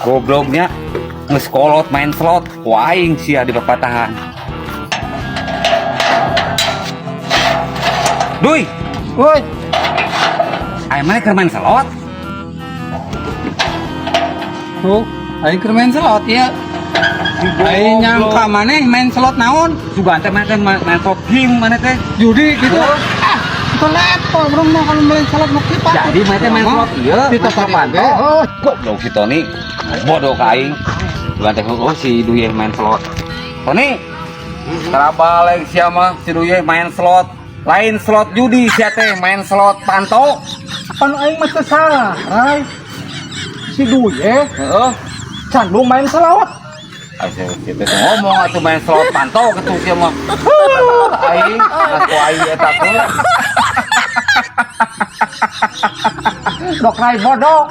Gobloknya geus kolot main slot, ku aing sia di papatahan. Duy, Woi, aing mana keur main slot? Tuh, aing keur main slot ya. Aing nyangka maneh main slot naon? Sugan teh main teh main slot game mana teh? Judi gitu. Ah, itu level bro mah kalau main slot nu kieu patut. Jadi main teh main slot ieu, Di main toko slot panto. Oh, Goblok si Tony. Bodoh ka aing. Sugan teh, oh, si Duye main slot. Tony, tara balik sia mah, si Duye main slot. Lain slot judi sia teh, main slot panto. Pan aing mah teu salah, Rai. Si Duye candung main slot. Ayo kita teh ngomong atuh main slot panto gitu sia mah. Aing, ku aing eta tuh. Dok Rai bodoh.